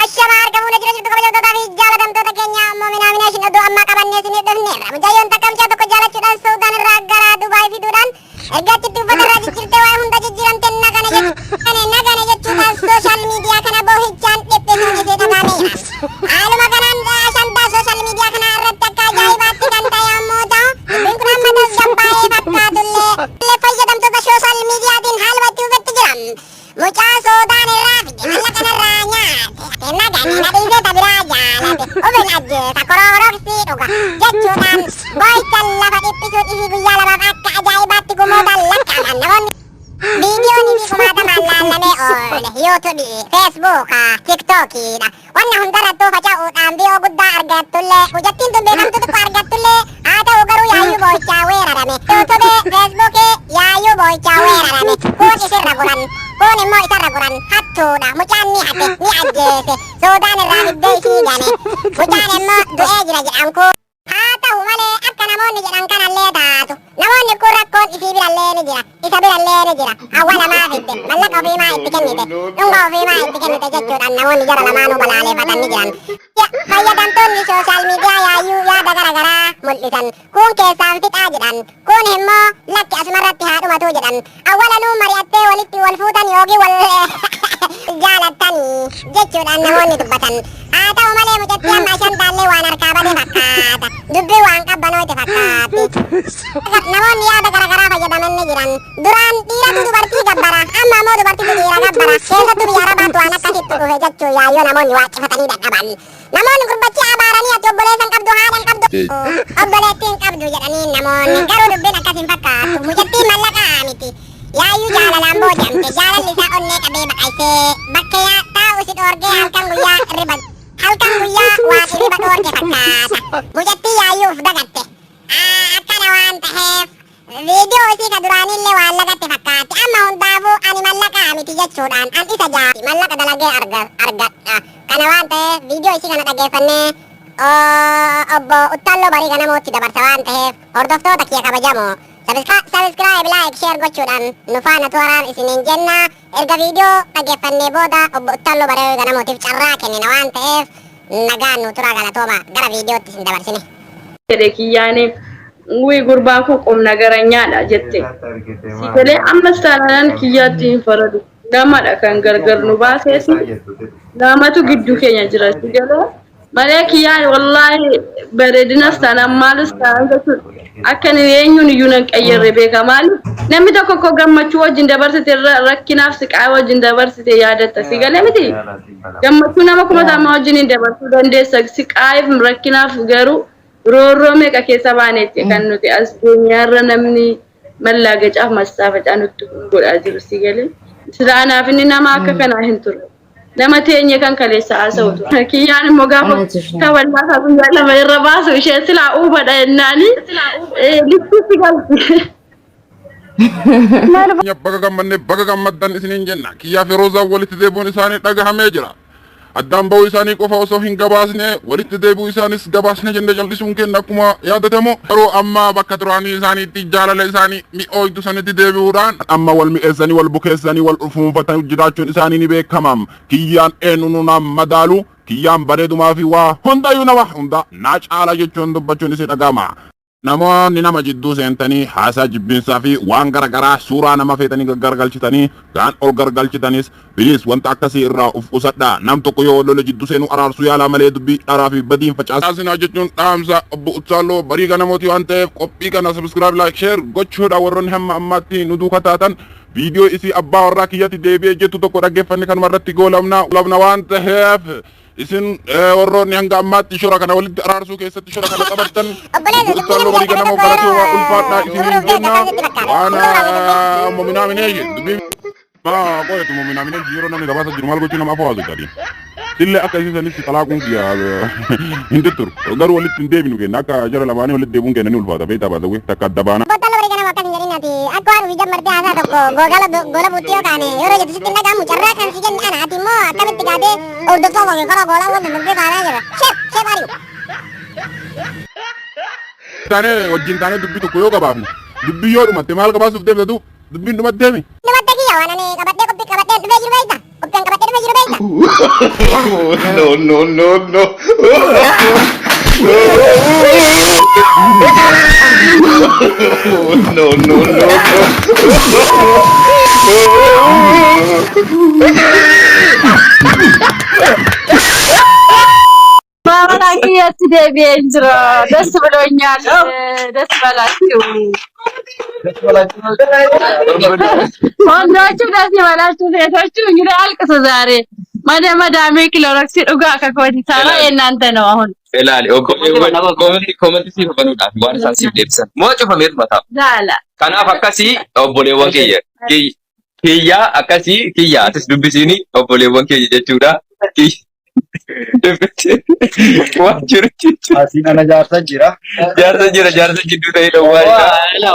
Ashama harka fuula jira jirtu kabajamtootaa fi jaalatamtoota keenya Moominaaminaashin oduu ammaa qabannee isiniif dhufneerra. Mucayyoon takka mucaa tokko jaalachuudhaan Suudaan irraa gara Dubaay fiduudhaan erga achitti uffata irraa jijjiirtee waa hunda jijjiiramte nagane jechuudhaan sooshaal miidiyaa kana boohichaan dhiphisuun isii dhaga'ameera. Haaluma kanaan ashandaa sooshaal miidiyaa kana irratti akka ajaa'ibaatti kan ta'e yommuu ta'u, dubbiin kun amma tasgabbaa'ee fakkaatullee fayyadamtoota sooshaal miidiyaatiin haaluma itti fufetti jira. Mucaa Suudaan irraa fide mallaqa narraa nyaate nagane na dhiisee ta biraa jaalate ufin ajjeesa korooroksii dhuga jechuudhaan boo'icha lafa dhiphisuun isii guyyaa lamaaf akka ajaa'ibaatti kumootaan lakkaa'aman namoonni viidiyoon isii kumaatamaan laallamee oole yuutubii, feesbuuka, tiktookiidha wanna hundarrattuu faca'uudhaan viyoo guddaa argattullee mucattiin tun beekamtuu xiqqoo argattullee haa ta'u garuu yaayyuu boo'ichaa weerarame yuutubee, feesbuukii yaayyuu boo'ichaa weerarame kuun isirra guran kuun immoo isarra guran hattuudha mucaan ni hate ni ajjeese Suudaan irraa fiddee isii gane mucaan immoo du'ee jira jedhan kuun. Haa tahu malee akka namoonni jedhan kanallee taatu namoonni kun rakkoon isii birallee ni jira isa birallee ni jira awwala maa fidde mallaqa ofii maa itti kennite dhunga ofii maa itti kennite jechuudhaan namoonni jara lamaanuu balaaleefatan ni jiran. Fayyadamtoonni sooshaal miidiyaa yaayyuu yaada gara garaa mul'isan kuun keessaan fixaa jedhan kuun immoo lakki asumarratti haa dhumatuu jedhan awwalanuu mari'attee walitti wal fuutan yookiin wal jaalattanii jechuudhaan namoonni dubbatan. Haa ta'u malee mucattii amma ashandaallee waan harkaa bade fakkaata. Dubbiin waan qabbanooyte fakkaatti. Namoonni yaada garagaraa fayyadaman ni jiran. Duraan dhiiratu dubartii gabbara, amma ammoo dubartitu dhiira gabbara. Keessattuu biyya Arabaatti waan akkasittu dhufe jechuu yaayyoo namoonni waaqqifatanii dadhaban. Namoonni gurbachi abaaranii ati obboleessa hin qabdu, haadha hin qabdu, obboleettii hin qabdu jedhanii namoonni. Garuu dubbiin akkas hin fakkaattu. Mucattiin mallaqaa miti. Yaayyuu jaalalaan booji'amte. Jaalalli isaa onnee qabee baqaysee bakka yaa taa'u si dhoorgee halkan guyyaa riba halkan guyyaa waan irriba dhoorge fakkaata. Mucattiin yaayyuu uf dagatte. Akkana waan taheef viidiyoo isii ka duraaniillee waan lagatte fakkaatti. Amma hundaafuu ani mallaqaa miti jechuudhaan an isa jaa mallaqa dalagee arga argadha. Kana waan taheef viidiyoo isii kana dhageeffannee obbo Uttaalloo Barii Ganamootti dabarsa waan taheef hordoftoota kiyya kabajamoo Subscribe, like, share gochuudhaan nu faana tuaraan isiniin jenna. Erga viidiyoo dhageeffannee booda obbo Uttaalloo Baree Ganamootiif carraa kennina waan ta'eef nagaan nu turaa galatooma gara viidiyootti isin dabarsine. Jedhe kiyyaani wuy gurbaan kun qomnagaranyaadha jette. Si galee ammas taanaan kiyyaatti hin faradu. Namadha kan gargar nu baasees namatu gidduu keenya jira si galee. Malee kiyyaan wallaahi bareedinas taanaan maalis taanaan jechuudha. Akka inni eenyuun iyyuu nan qayyarre beeka maali namni tokko koo gammachuu wajjin dabarsite irra rakkinaaf siqaa wajjin dabarsite yaadatta si galee miti gammachuu nama kuma taama wajjin hin dabarsuu dandeessa siqaa'iif rakkinaaf garuu roorroo meeqa keessa baaneetti kan nuti as geenyaarra namni mallaagacaaf massaafacaa nutti godhaa jiru si galee sila anaaf inni nama akka kanaa hin turre. Nama teenye kan kaleessa haasa'u ture. Kiyyaan immoo gaafa Anatu ishee. kaballaa isaa guyyaa lama irra baasu ishee silaa uubadha jennaani lichii galti. Baga gammanne baga gammaddan isiniin jenna. Kiyyaa fi Roozaan walitti deebi'uun isaanii dhagahamee jira. Addaan ba'uu isaanii qofa osoo hin gabaasne walitti deebi'uu isaanis gabaasne jennee cal'isuun keenya akkuma yaadatamu yeroo ammaa bakka duraanii isaaniitti jaalala isaanii mi'ooytu sanitti deebi'uudhaan amma wal mi'eessanii wal bukeessanii wal fuunfatanii jiraachuun isaanii ni beekama. Kiyyaan eenyuun naan madaalu kiyyaan bareedumaa fi waa hundayyuu nama hunda naa caala jechuun dubbachuun isii dhaga'ama. Namoonni nama jidduu seentanii haasaa jibbiinsaa fi waan gara garaa suuraa nama feetanii gaggaragalchitanii kaan ol gargalchitanis please wanta akkasii irraa uf qusadhaa. Nam tokko yoo wal lole jidduu seenuu araarsuu yaalaa malee dubbii dharaa fi badii hin facaasinaa jechuun dhaamsa obbo Uttaalloo Barii Ganamooti waan ta'eef qophii kana subscribe like share gochuudha warroonni hamma ammaatti nu duuka taatan viidiyoo isii abbaa warraa kiyyatti deebi'ee jettu tokko dhaggeeffanne kanuma irratti goolabna waan ta'eef Isin warroonni hanga ammaatti shora kana walitti araarsuu keessatti shora kana taphattan Obboleessa obbo Uttaalloo dubbiin Barii keessa Ganamoo tokko yeroo galatoomaa ulfaadhaa isiniin xumuruuf deemte jenna. akkas sitti fakkaata. Waan Xumuruudhaaf dubbiin. mominaaminee dubbii maa qoyatu mominaaminee yeroo namni gabaasa jiru maal gochuu nama afoo haasofta ati. Sillee akka isin sanis xalaaquun kiyya hin tutturu. Garuu walitti hin deebinu kenna akka jara lamaanii walitti deebi'uun kenna ni ulfaata beektaa baasawwee takka adda baana. Obbo Uttaalloo Barii Ganamoo akkas hin jedhin ati akka waan ofii jammartee haasaa tokko googala gola buutti yoo kaane yeroo jettu sitti hin dhaga'amu carraa kan si kenne ana ati immoo akkamitti kaatee hordoftoota kee karaa goolaa wanta dubbii kaanaa jira. Sheef sheef ari'u. Taanee wajjin taanee dubbii tokko yoo gabaafne dubbii yoo dhumatte maal gabaasuuf deemta du dubbiin dhumatteemi. Dhumatte kiyya waan ani qabadhee qophii qabadhee dhufee jiru beekta. Qophii an qabadhee dhufee jiru beekta? No, no, no, no. No, no, no, no. ማመና kiyyatti deebi'een jira. ደስ ብሎኛል። ደስ በላችሁ ወንዶቹ፣ ደስ ይበላችሁ። ሴቶቹ እንግዲህ አልቅሱ ዛሬ። መዳሜ Clorox dhugaa akka kooti ሳራ የእናንተ ነው አሁን። Ilaali, obboleewwan comment siif banuudhaaf waan isaan siif deebisan. Moo cufameetu mataa. ላላ. Kanaaf akkasii obboleewwan kiyya. Kiyyaa akkasii kiyya atis dubbisiini obboleewwan kiyya jechuudha. Waan jiru jechuudha. Asiin ana jaarsa jira. Jaarsa jira, jaarsa jidduu ta'ee dhowwaa isaa.